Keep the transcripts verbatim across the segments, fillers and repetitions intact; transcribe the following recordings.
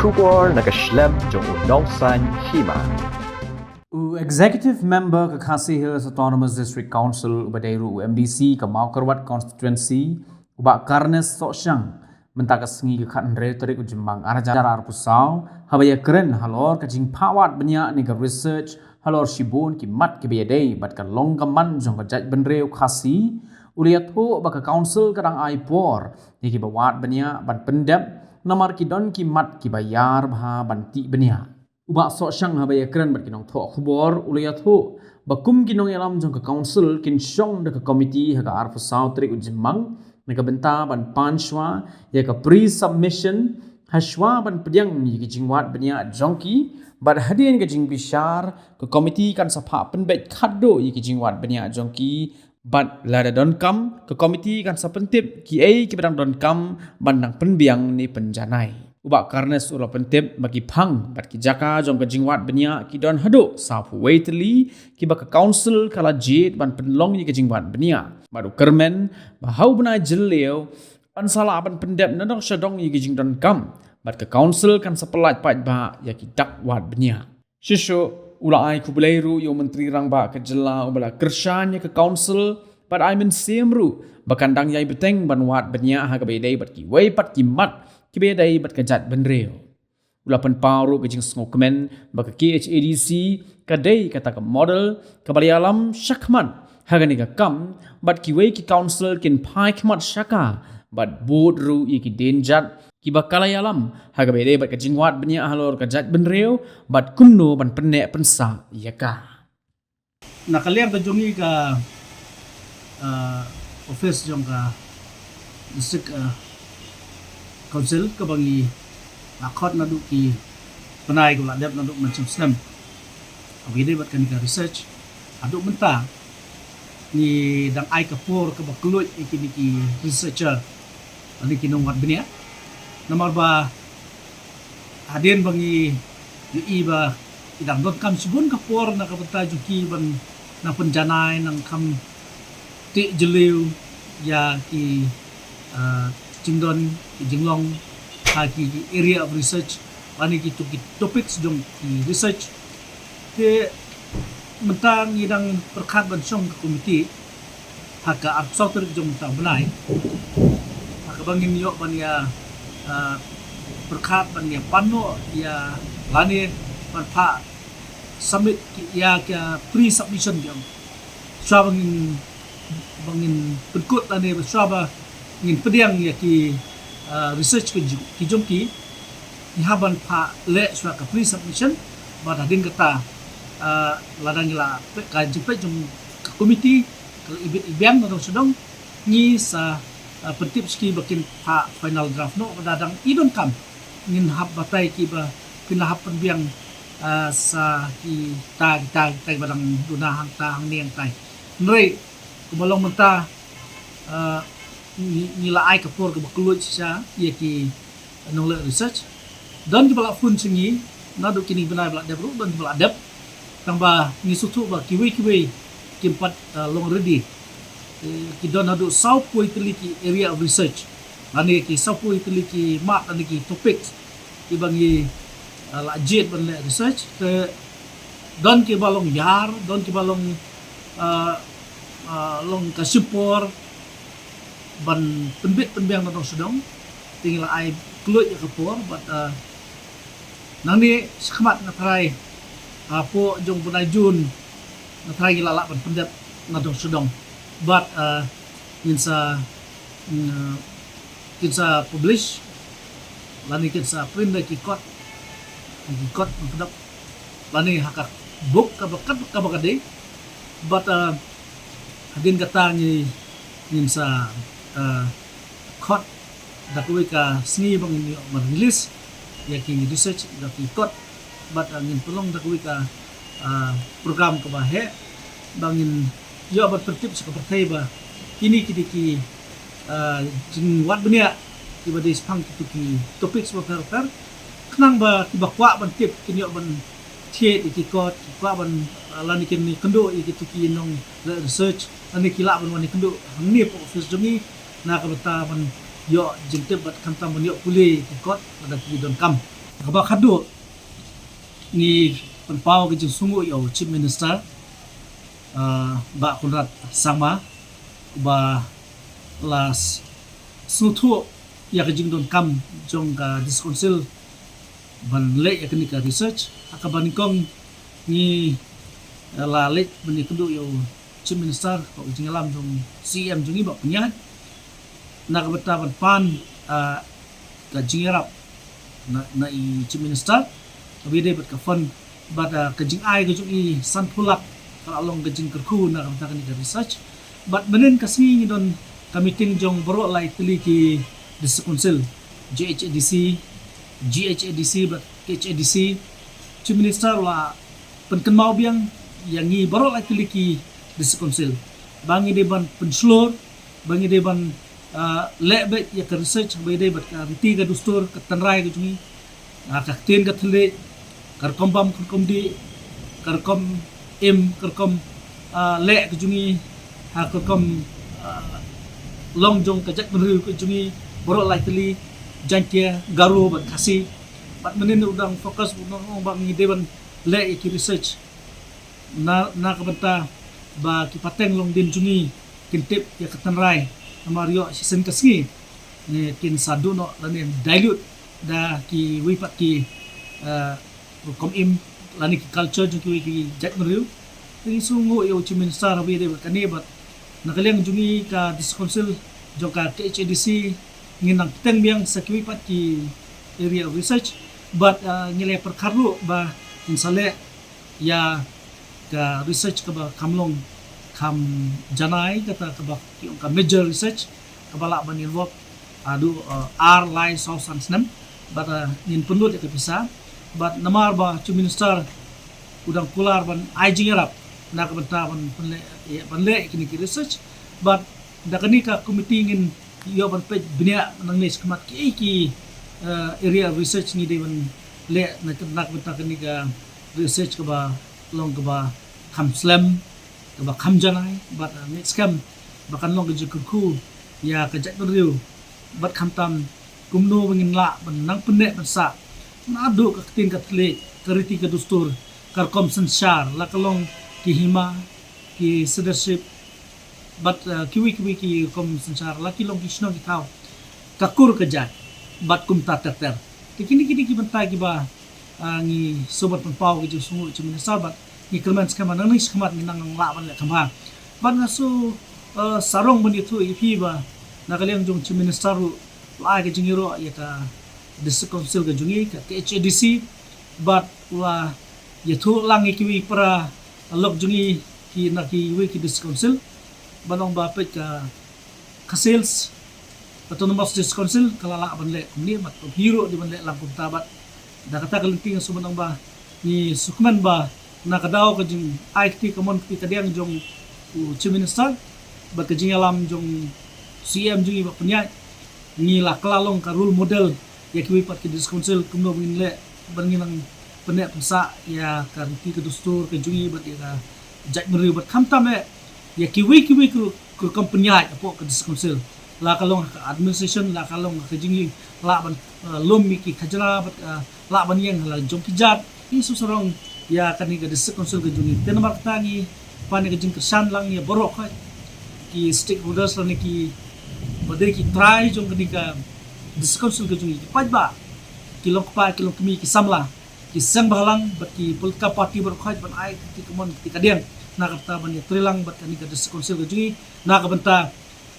Khubor na ka shlem jong u Nongsaiñ Hima. U Executive Member ka Khasi Hills Autonomous District Council uba dei ruh u M D C ka Mawkyrwat Constituency, u Bah Carnes Sohshang, mynta ka sngi ka khathynriew tarik u Jymmang arhajar arphew saw, haba ïakren halor ka jingphah wad bniah ne ka research halor shibun ki mat kiba ïadei bad ka long ka man jong ka jaitbynriew Khasi, u la ïathuh ba ka council ka dang ai por ïa kiba wad bniah ban pyndep namar ki don ki mat kiba ïar bha ban tih bniah. U Bah Sohshang haba ïakren bad ki nongthoh khubor u la ïathuh ba kum ki nongïalam jong ka council kin shong da ka komiti ha ka arphew saw tarik u Jymmang na ka bynta ban pan shuwa ïa ka pre-submission ha shuwa ban pdiang ïa ki jingwad bniah jong ki, bad hadien ka jingbishar ka komiti kan sa phah pynbeit khadduh ïa ki jingwad bniah jong ki, bad lada donkam ka komiti kan sa pyntip kiei kiba dang donkam ban dang pynbiang ne pynjanai. U Bah Carnes u la pyntip ba ki phang bad ki jaka jong ka jingwad bniah ki don haduh sawphew wei tylli kiba ka council ka la jied ban pynlong ïa ka jingwad bniah, bad u kyrmen ba ha u bnai Jylliew yn sa lah ban pyndep nadong shadong ïa ki jingdonkam, bad ka council kan sa pyllait paidbah ïa ki dak wad bniah. Shisha u la ai khublei ruh ïa u Myntri Rangbah ka jylla uba la kyrshan ïa ka council, bad ai mynsiem ruh ba kan dang ïai bteng ban wad bniah ha kaba ïadei bad kiwei pat ki mat kiba ïadei bad ka jaitbynriew. U la pynpaw ruh ka jingsngewkmen ba ka K H A D C ka dei kata ka model kaba la ïalam shakhmat ha kane ka kam, bad kiwei ki council kin phai khmat sha ka bad bud ruh ïa ki dienjat kiba ka la ïalam ha kaba ïadei bad ka jingwad bniah halor ka jaitbynriew bad kumno ban pynneh pynsah ïa ka. Na ka liang ka jong ngi ka, ah, office jong ka district, ah, council kaba ngi la khot naduh ki bnai kaba la dep naduh mynshem snem. Kaba ïadei bad kane ka research haduh mynta ngi dang ai ka por kaba kylluid ïa kine ki researcher lane ki nongwad bniah. Namar ba hadien ba ngi ïohi ba ki dang donkam shibun ka por na ka bynta jong ki ban nang pynjanai, nang kham tih jylliew ïa ki, ah, jingdon, ki jinglong ha ki area of research lane kitu ki topics jong ki research. Te mynta ngi dang pyrkhat ban shong ka komiti ha ka arphew saw tarik jong mynta u bnai, ha kaba ngin ïoh ban ïa, ah, pyrkhat ban ïa pan noh ïa lane ban phah submit ki, ïa ka pre-submission jong, shuwa ba ngin, ba ngin pynkut lane shuwa ba ngin pdiang ïa ki, ah, research ki jong, ki jong ki, ngi hap ban phah leh shuwa ka pre-submission. Bad hadien kata, ah, lada ngi la peit ka jingpeit jong ka komiti ka la ibit ibiang nadong shadong, ngi sa, ah, pyntip sha ki ba kin phah final draft noh. Lada dang i donkam ngin hap batai ki ba kin la hap pynbiang, ah, sa kita, kita, kita ba dang duna hangta hangne hangtai. Hynrei kumba long mynta, ah, ngi, ngi la ai ka por kaba kylluid shisha ïa ki nongleh research. Don kiba la phone sha ngi naduh kine ki bnai ba la dep ruh, don kiba la dep. Tangba ngi sngewthuh ba kiwei kiwei kim pat, ah, long ready. Eh, ki don haduh sawphew tylli ki area of research lane ki sawphew tylli ki mat lane ki topics kiba ngi, ah, la jied ban leh research. Te don kiba long ïar, don kiba long, ah, ah, long ka shipor ban pynbit pynbiang nadong shadong. Te ngi la ai kylluid ïa ka por bad, ah, nangne shakhmat nga tharai, ah, hapoh jong u bnai June nga tharai ngi la lah ban pyndep nadong shadong. Bad, ah, ngin sa, mm, kin sa publish lane kin sa print da ki kot, ki kot ban pyndep lane ha ka book kaba, kaba, kaba ka dei. Bad, ah, hadien kata ngi, ngin sa, ah, khot da kawei ka sngi ba ngin ïoh ban release ïa ki research da ki kot. Bad, ah, ngin pynlong da kawei ka, ah, program kaba heh ba ngin ïoh ban pyntip sha ka pyrthei ba kine ki dei ki, ah, jingwad bniah kiba dei shaphang kitu ki topics bapher bapher, khnang ba kiba kwah ban tip kin ïoh ban thied ïa ki kot, ki kwah ban, ah, lane kin ïakynduh ïa kitu ki nongleh research, lane ki lah ban wan ïakynduh hangne hapoh office jong ngi na ka bynta ban ïoh jingtip bad khamtam ban ïoh pule ïa ki kot lada ki donkam. Kaba khadduh ngi pynpaw ka jingsngewnguh ïa u Chief Minister, ah, Bah Conrad Sangma, ba la s-, sngewthuh ïa ka jingdonkam jong ka District Council ban leh ïa kane ka research. Ha kaba nyngkong ngi, eh, la leit ban ïakynduh ïa u Chief Minister, ka jingïalam jong CEM jong ngi Bah Pynïaid. Na ka bynta ban pan, ah, ka jingïarap na, na i Chief Minister, kaba ïadei bad ka fund, bad, ah, ka jingai ka jong i sanphew lak, ka la long ka jingkyrkhu na ka bynta kane ka research. Bad mynhynnin ka sngi ngi don ka meeting jong baroh lai tylli ki District Council, JHADC, GHADC, bad KHADC. Chief Minister u la pynkynmaw biang ïa ngi baroh lai tylli ki District Council ba ngi dei ban pynshlur, ba ngi dei ban, ah, leh beit ïa ka research, ba ïadei bad ka riti ka dustur, ka tynrai ka jong ngi, ah, ka ktien ka thylliej, ka rukom bam ka rukom dih, ka rukom im, ka rukom, ah, leh ka jong ngi, ha ka rukom, ah, long jong ka jaitbynriew ka jong ngi baroh lai tylli, Jaiñtia, Garo bad Khasi. Bad mynhynnin u dang focus, u dang ong ba ngi dei ban leh ïa ki research na, na ka bynta ba ki pateng longdien jong ngi kin tip ïa ka tynrai, namar ïoh shisien ka sngi ne kin sa duh noh lane dilute da kiwei pat ki, eh, rukom im lane ki culture jong kiwei ki jaitbynriew. Te ngi sngewnguh ïa u Chief Minister haba ïadei bad kane, bad na ka liang jong ngi ka District Council jong ka KHADC ngi nang bteng biang sa kiwei pat ki area of research, bad, eh, ngi la pyrkhat ruh ba ngin sa leh ïa ka research kaba kham long kham janai, kata kaba ki ong ka major research, kaba lah ban involve haduh, eh, ar, lai, saw, san snem, bad, eh, ngin pynlut ïa ka pisa. Bad namar ba Chief Minister u dang kular ban ai jingïarap na ka bynta ban pynleh, ïa, ban leh ïa kine ki research, bad da kane ka committee ngin ïoh ban peit bniah nangne shakhmat kiei ki, eh, area of research ngi dei ban leh na ka, na ka bynta kane ka research kaba long kaba kham slem, kaba kham janai, bad, eh, ngi skhem ba kan long ka jingkyrkhu ïa ka jaitbynriew, bad khamtam kumno ba ngin lah ban nang pynneh pynsah naduh ka ktien ka thylliej, ka riti ka dustur, ka rukom synshar, la ka long ki hima, ki citizenship, bad, eh, kiwei kiwei ki rukom synshar, la ki long ki shnong ki thaw, ka kur ka jait, bad kumta ter ter. Te kine, kine ki bynta kiba, ah, ngi sngewbha pynpaw ka jingsngewnguh ïa u Chief Minister, bad ngi kyrmen skhem ba nangne shakhmat ngin nang lah ban leh kham bha. Bad nga sngew, eh, sarong ban ïathuh ïa phi ba na ka liang jong u Chief Minister ruh u la ai ka jingïaroh ïa ka District Council ka jong ngi, ka KHADC, bad u la ïathuh lang ïa kiwei para lok jong ngi ki na kiwei ki District Council, ban ong ba peit ka Khasi Hills Autonomous District Council ka la lah ban leh kumne, bad phi ruh dei ban leh lang kumta. Bad da kata ka lynti nga sngew ban ong ba ngi sngewkmen ba na ka daw ka jingai kti kamon kti kadiang jong u Chief Minister bad ka jingïalam jong u CEM jong ngi Bah Pynïaid, ngi la kylla long ka role model ïa kiwei pat ki District Council kumno ba ngin leh ban ngin nang pynneh pynsah ïa ka riti ka dustur ka jong ngi bad ïa ka jaitbynriew, bad khamtam eh ïa kiwei kiwei ki ru-, ki rukom pynïaid hapoh ka District Council, la ka long ka administration, la ka long ka jingïaleh ban, eh, lum ïa ki khajna bad, eh, lah ban ïeng ha la jong ki jait. Ngi sngewsarong ïa kane ka District Council ka jong ngi. Te namar kata ngi pan ïa ka jingkyrshan lang ïa baroh ki stakeholders lane kiba dei ki trai jong kane ka District Council ka jong ngi, ki paidbah, ki longkpa, ki longkmie, ki samla, ki seng bhalang bad ki political party baroh ban ai kti kamon kti kadiang na ka bynta ban ïatreilang bad kane ka District Council ka jong ngi, na ka bynta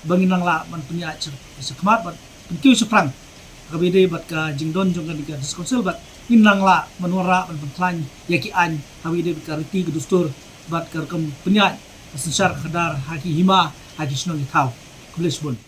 ba ngin nang lah ban pynïaid sha, shakhmat bad pynkiew shaphrang ha kaba ïadei bad ka jingdon jong kane ka District Council, bad ngin nang lah ban wanrah ban pynkhlaiñ ïa ki aiñ ha kaba ïadei bad ka riti ka dustur bad ka rukom pynïaid ka synshar ka khadar ha ki hima, ha ki shnong ki thaw. Khublei shibun.